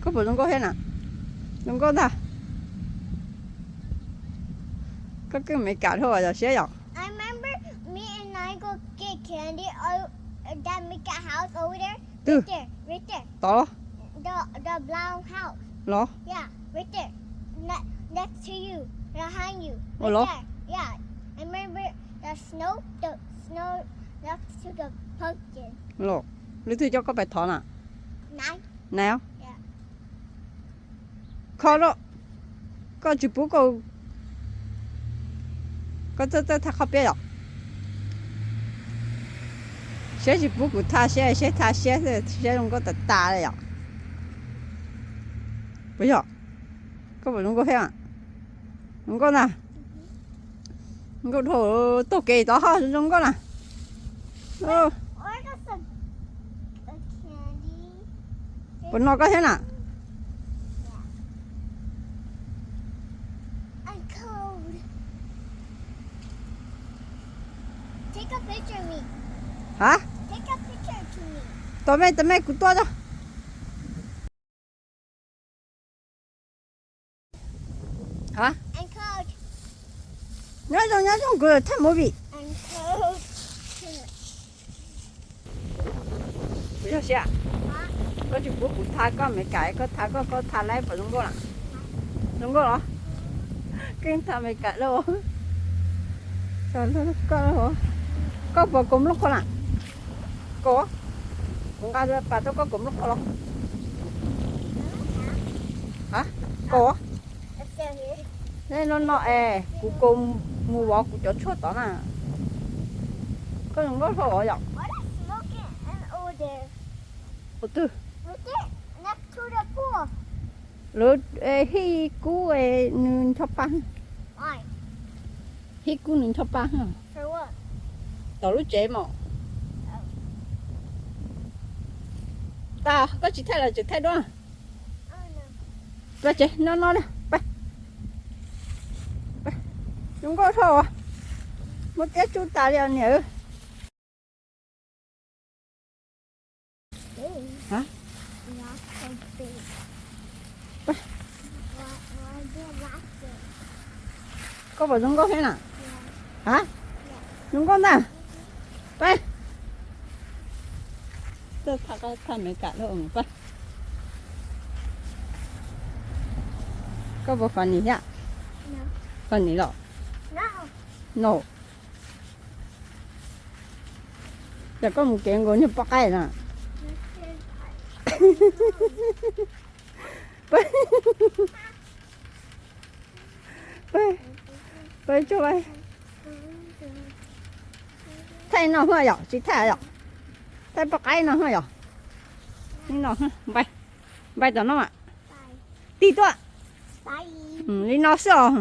Koj puas zoo nkauj thiab na? Zoo nkauj ntag. Koj keej Amelikas dhau yog siab yom. I remember me and I go get candy o-, that Mika house over there. Twg? Right there, right there. Tod? The, the brown house. Los? Yeah, right there. Ne-, next to you, behind you. Ua los? Right there. Yeah, I remember the snow, the snow next to the pumpkin. Los, leej twg coj koj pais thov na? Nai. Nai os? Yeah. Kho lawm, koj tsis pub koj, koj txawj txawj thaj qhov piab yom? Siab tsis pub kuv thaj siab, siab thaj siab, siab zoo nkauj tas tas li yom? Puas yog? Koj puas zoo nkauj thiab? Zoo nkauj ntag. Nkauj dhau, taug kev tod ho zoo nkauj na. Puas no koj thiab na? Ha? Tos me, tos me kuv tua tso. Ha? Nyob zoo, nyob zoo, kuv thaij movie. Kuv yog siab. Koj tsis pub kuv thaj koj Amelikas, koj thaj koj, koj thaj laib puas zoo nkauj na? Zoo nkauj los? Keej thaj Amelikas lawm. Koj, koj puas kaus nplooj qhuav na? Kaus. Kuv nqa pas rau koj kaus nplooj qhuav los? Ha? Kaus. No no es kuv kaus mus vov kuv cov tshuaj tod na. Koj zoo nkauj dhau yom? Tus twg? Lawv hij kub nws ncho pa. Hij kub nws ncho pa. Tom lub tsev mas. Tas koj tsis thaij los tseem thaij duab. Pab tsev no no na, pab. Zoo nkauj dhau. Muaj tiab tsuj tas li os niam. Koj puas zoo nkauj thiab na? Ha? Zoo nkauj ntag. Pab. Thaj Amelikas lawm pab. Koj puas funny thiab? Funny los? No. Ces koj mus kev nkaus niag poj qaib na. Pab, thaij no yom, tsis thaij yom. Thaij poj qaib no yom. Li no, npai, npai tom no mas. Tig tuaj. Li no xwb os.